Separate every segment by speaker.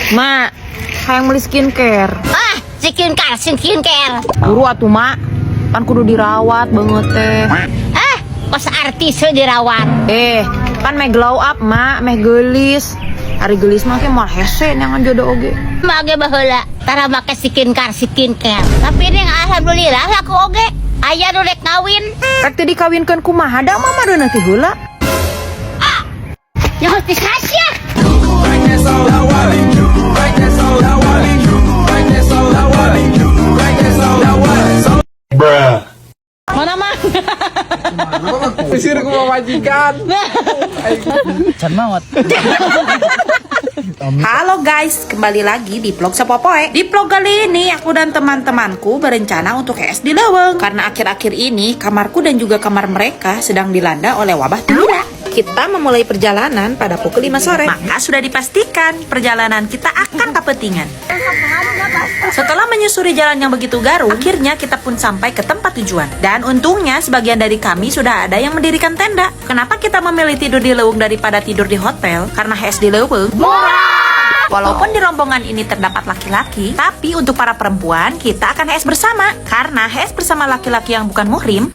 Speaker 1: Mak, hayang beli skincare.
Speaker 2: Ah, skincare, skincare.
Speaker 1: Buru atuh, Mak. Pan kudu dirawat banget teh.
Speaker 2: Ah, kos artis we dirawat.
Speaker 1: Eh, pan meh glow up, Mak, meh geulis. Ari geulis mah ke moal hese neangan jodoh oge.
Speaker 2: Mage baheula tara make skincare, skincare. Tapi ini alhamdulillah laku oge. Aya nu rek ngawin.
Speaker 1: Rek teu dikawinkeun kumaha da mama deuneuh ti heula.
Speaker 2: Nyaho ti sia.
Speaker 3: Bruh.
Speaker 1: Mana, Mak?
Speaker 4: Sisir ku majikan.
Speaker 5: Halo guys, kembali lagi di vlog Sapopoe. Di vlog kali ini aku dan teman-temanku berencana untuk HS di Leuweung. Karena akhir-akhir ini kamarku dan juga kamar mereka sedang dilanda oleh wabah gula. Kita memulai perjalanan pada pukul 5 sore. Maka sudah dipastikan perjalanan kita akan kepentingan. Setelah menyusuri jalan yang begitu garu, akhirnya kita pun sampai ke tempat tujuan. Dan untungnya sebagian dari kami sudah ada yang mendirikan tenda. Kenapa kita memilih tidur di Leuweung daripada tidur di hotel? Karena HS di Leuweung murah. Walaupun di rombongan ini terdapat laki-laki, tapi untuk para perempuan kita akan HS bersama. Karena HS bersama laki-laki yang bukan muhrim.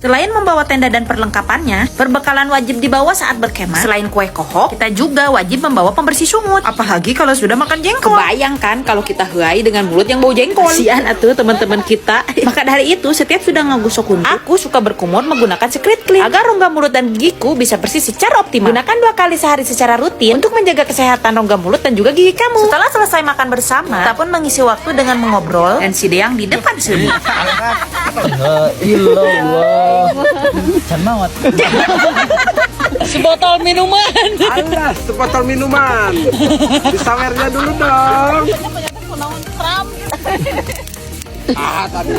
Speaker 5: Selain membawa tenda dan perlengkapannya, perbekalan wajib dibawa saat berkemah. Selain kue kohok, kita juga wajib membawa pembersih sungut. Apalagi kalau sudah makan jengkol. Kebayang kan kalau kita heai dengan mulut yang bau jengkol. Kasian atuh teman-teman kita. Maka dari itu, setiap sudah ngegosok huntu, aku suka berkumur menggunakan Secret Clean agar rongga mulut dan gigiku bisa bersih secara optimal. Gunakan 2 kali sehari secara rutin untuk menjaga kesehatan rongga mulut dan juga gigi kamu. Setelah selesai makan bersama, kita pun mengisi waktu dengan mengobrol dan si Deang di depan sini.
Speaker 6: Sebotol minuman.
Speaker 4: Alah, sebotol minuman. Disawernya dulu dong. Ah, tadi.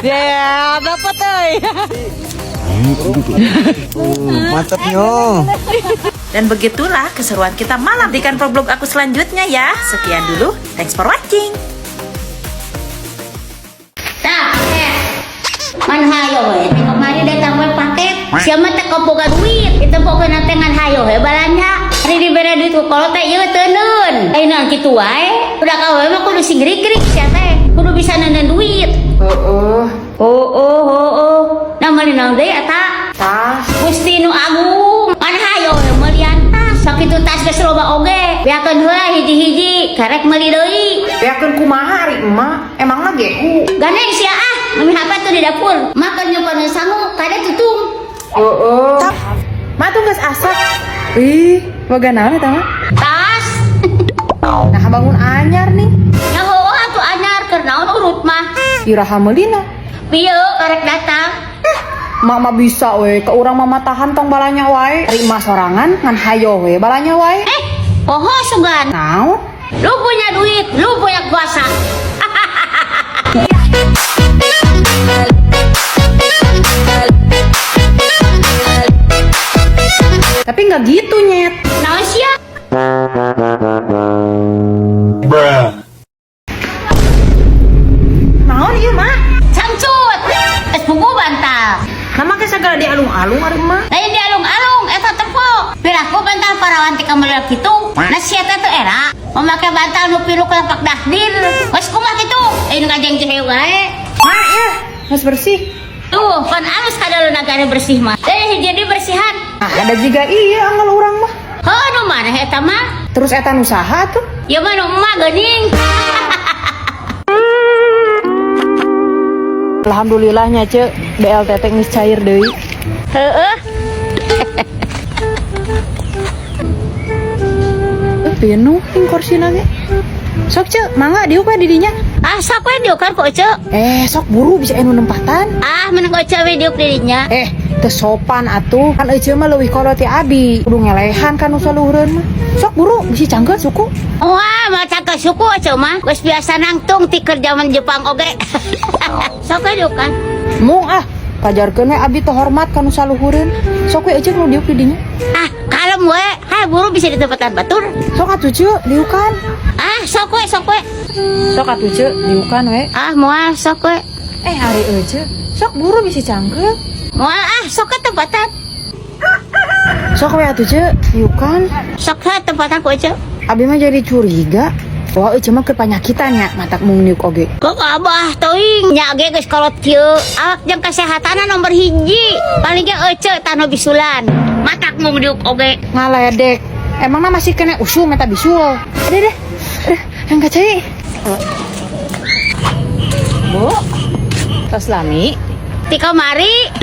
Speaker 6: Ya, dapat euy.
Speaker 4: Mantap nyo.
Speaker 5: Dan begitulah keseruan kita malam. Nantikan vlog aku selanjutnya ya. Sekian dulu. Thanks for watching.
Speaker 2: Tah, man hayo we. Kemari datang we paket. Sia mah teh boga duit. Itu pokokna teh ngan hayo we balanja. Ari dibere duit ku kolot teh ieu teu neun. Ayeuna kitu wae. Udah kawe mah kudu sing grik-grik sia teh. Kudu bisa neundeun duit.
Speaker 1: Heeh.
Speaker 2: Oh. Nah meuli naon deui eta?
Speaker 1: Tas.
Speaker 2: Gusti nu agung. Man hayo we meulian tas. Sakitu tas geus loba oge. Beakeun heula hiji-hiji, karek meuli deui.
Speaker 1: Beakeun kumaha ari emak? Emangna gehu?
Speaker 2: Gandeng sia ah, mami apa tuh di dapur. Makan nyoba sangu, kada tutung.
Speaker 1: Heeh. Mak tuh geus asak. Ih, boga naon eta mah?
Speaker 2: Tas.
Speaker 1: Nah, bangun anyar nih.
Speaker 2: Ya heueuh atuh anyar keur naon urut mah.
Speaker 1: Iraha meulina.
Speaker 2: Pieu karek datang.
Speaker 1: Mak mah bisa we, ke urang mama tahan tong balanya wae. Ari emak sorangan ngan hayo we balanya wae.
Speaker 2: Eh, poho sugan.
Speaker 1: Naon?
Speaker 2: Lu punya duit, lu punya kuasa.
Speaker 1: Tapi nggak gitu, Nyet.
Speaker 2: Naon sia?
Speaker 3: Bruh.
Speaker 1: Naon ieu, Mak?
Speaker 2: Cangcut. Es buku bantal.
Speaker 1: Nah, make segala dialung-alung ari emak.
Speaker 2: Lain dialung-alung eta tempo. Piraku bantal parawan ti kamar kitu. Nah sia teh teu era. Memakai bantal nu pilu kelapak dahdir. Geus kumaha kitu? Ayeuna ngajeng cehe wae.
Speaker 1: Mak ya, geus bersih.
Speaker 2: Tuh, kan alus kada nagara bersih mah. Eh, jadi bersihan.
Speaker 1: Ah, ada juga iya anggal urang mah.
Speaker 2: Heuh, nu mana eta mah?
Speaker 1: Terus eta nu saha tuh?
Speaker 2: Ya mah nu emak geuning.
Speaker 1: Alhamdulillahnya, Cek, BLT teh geus cair deui.
Speaker 2: Heeh.
Speaker 1: Pinuh ting korsina ge. Sok, Cek, mangga diuk we di dinya.
Speaker 2: Ah, sok we diukan ku Ece.
Speaker 1: Eh, sok buru bisa anu nempatan.
Speaker 2: Ah, menang Ece we diuk di dinya.
Speaker 1: Eh, teu sopan atuh. Kan Ece mah leuwih kolot ti abi. Kudu ngelehan kan nu saluhureun mah. Sok buru bisi cangkeun suku.
Speaker 2: Wah, mah cangkeun suku Ece mah. Geus biasa nangtung ti keur jaman Jepang oge. Sok we diukan.
Speaker 1: Mung ah, pajarkeun we abi teu hormat ka nu saluhureun. Sok we Ece nu diuk di dinya.
Speaker 2: Ah, kalem we. Hai buru bisa di tempatan batur.
Speaker 1: Sok atuh Ceu, diukan.
Speaker 2: Ah, sok we, sok we.
Speaker 1: Sok atuh Ceu, diukan we.
Speaker 2: Ah, moal sok we.
Speaker 1: Eh, ari Ece, sok buru bisa cangkeun.
Speaker 2: Moal ah, sok ke tempatan.
Speaker 1: Sok we atuh, Ceu. Yuk kan.
Speaker 2: Sok ha tempatan ku Ece.
Speaker 1: Abi mah jadi curiga. Wah, Ece mah keur panyakitan nya, matak mung niuk oge.
Speaker 2: Kok abah teuing nya ge geus kolot kieu. Awak jeung kesehatan nomor hiji. Paling ge Ece tano bisulan. Matak mung diuk oge.
Speaker 1: Ngaledek. Emangna masih kena usum eta bisul. Deh deh. Deh, yang kacai.
Speaker 6: Bu, tos lami.
Speaker 2: Ti kamari.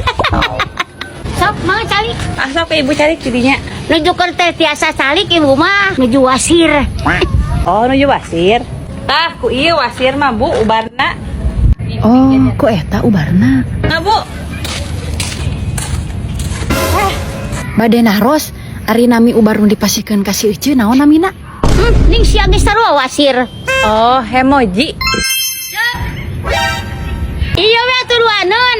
Speaker 2: Sok mau calik.
Speaker 6: Ah, sok ibu cari jadinya.
Speaker 2: Nuju keur teh tiasa calik ibu mah nuju wasir.
Speaker 6: Oh, nuju wasir. Tah, ku ieu wasir mah, Bu, ubarna.
Speaker 1: Oh, kok eta ubarna?
Speaker 6: Nah, Bu.
Speaker 1: Bade naros, ari nami ubar nu dipasihkeun ka si Ece naon namina?
Speaker 2: Ning sia geus sarua wasir.
Speaker 6: Oh, hemoji.
Speaker 2: Iya we atuh duaneun.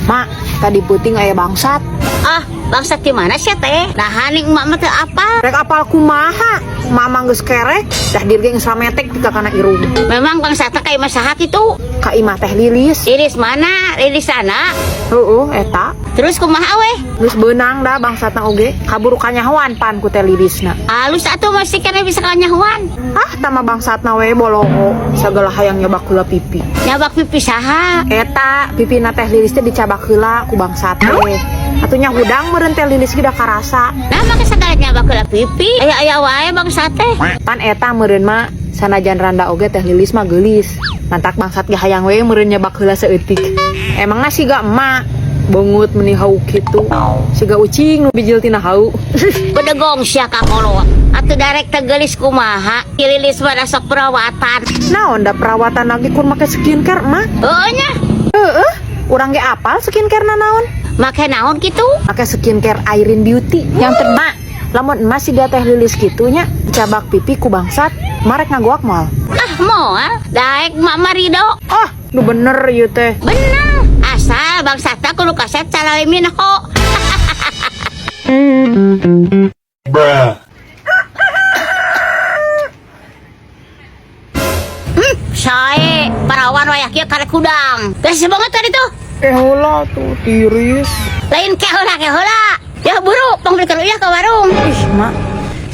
Speaker 1: Mak, tadi peuting aya bangsat.
Speaker 2: Ah, bangsat di mana sih teh? Nah, ning emak mah teu apal.
Speaker 1: Rek apal kumaha? Mama geus kerek, dah dir ge geus sametek tika kana irung.
Speaker 2: Memang bangsat teh kayak masaha kitu.
Speaker 1: Ka imah teh lilis.
Speaker 2: Lilis mana? Lilis sana.
Speaker 1: Heeh, eta.
Speaker 2: Terus kumaha weh?
Speaker 1: Geus beunang dah bangsatna oge. Kaburu kanyahoan pan ku teh lilisna.
Speaker 2: Alus atuh masih kena bisa kanyahoan.
Speaker 1: Ah, tama bangsatna we boloho. Sagala hayang nyobak heula pipi.
Speaker 2: Nyabak pipi saha?
Speaker 1: Eta, pipina teh lilis teh dicabak heula ku bangsat teh. Atuh nya hudang meureun teh lilis ge da karasa.
Speaker 2: Nah, maka sagala nyabak heula pipi. Aya-aya wae bangsat teh.
Speaker 1: Pan eta meureun mah sanajan randa oge teh lilis mah geulis. Mantak bangsat ge hayang we meureun nyabak heula saeutik. Emangna siga emak beungut meni hau kitu. Siga ucing nu bijil tina hau.
Speaker 2: Bedegong sia ka kolot. Atuh darek teh geulis kumaha? Lilis mah da sok perawatan.
Speaker 1: Naon da perawatan lagi kur make skincare emak?
Speaker 2: Heueuh nya.
Speaker 1: Heeh, urang ge apal skincare na naon?
Speaker 2: Make naon kitu?
Speaker 1: Make skincare Irene Beauty yang termak. Lamun emas siga teh lilis kitu nya dicabak pipi ku bangsat, marek ngagoak moal.
Speaker 2: Ah, moal. Daek mak marido.
Speaker 1: Ah, nu bener ieu teh.
Speaker 2: Bener. Asal bangsat teh kudu kaset calalemin ho.
Speaker 4: Bruh.
Speaker 2: Sae, parawan wayah kieu karek hudang. Geus banget tadi tuh.
Speaker 1: Heula tuh tiris.
Speaker 2: Lain keheula keheula. Ya buru, pangbelikeun uyah ka warung.
Speaker 1: Ih, mak.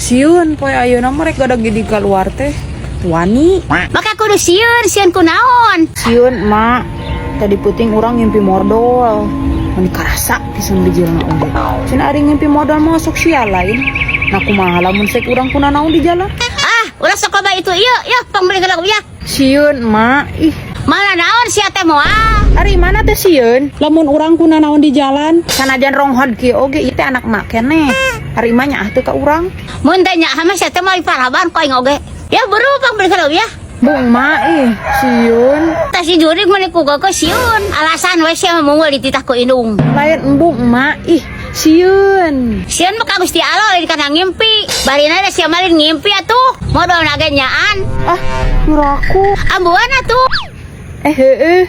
Speaker 1: Sieun poe ayeuna mah rek gada gede keluar teh. Wani.
Speaker 2: Maka kudu sieun, sieun kunaon?
Speaker 1: Sieun, mak. Tadi peuting urang ngimpi modol. Meni karasa pisan bijilna oge. Cenah ari ngimpi modol mah sok sia lain. Nah kumaha lamun sek urang kuna naon di jalan?
Speaker 2: Ah, ulah sok loba itu ieu, ya pangbelikeun uyah.
Speaker 1: Sieun, mak. Ih,
Speaker 2: Mana naon sia teh moal?
Speaker 1: ari mana teh sieun? Lamun urang kuna naon di jalan, sanajan ronghod kieu oge ieu teh anak mak keneh. Ari mah nyaah teu ka urang.
Speaker 2: Mun teh nyaah mah sia teh moal paraban ku aing oge. Ya buru pangbelikeun uyah.
Speaker 1: Bung mak ih, sieun.
Speaker 2: Tah si jurig mah ku gogo sieun. Alasan we sia mah mungul dititah ku indung.
Speaker 1: Lain embung mak ih, sieun.
Speaker 2: Sieun mah ka Gusti Allah lain kana ngimpi. Barina da sia mah lain ngimpi atuh. Modol na ge nyaan.
Speaker 1: Ah, piraku.
Speaker 2: Ambuan atuh.
Speaker 1: Eh, heeh.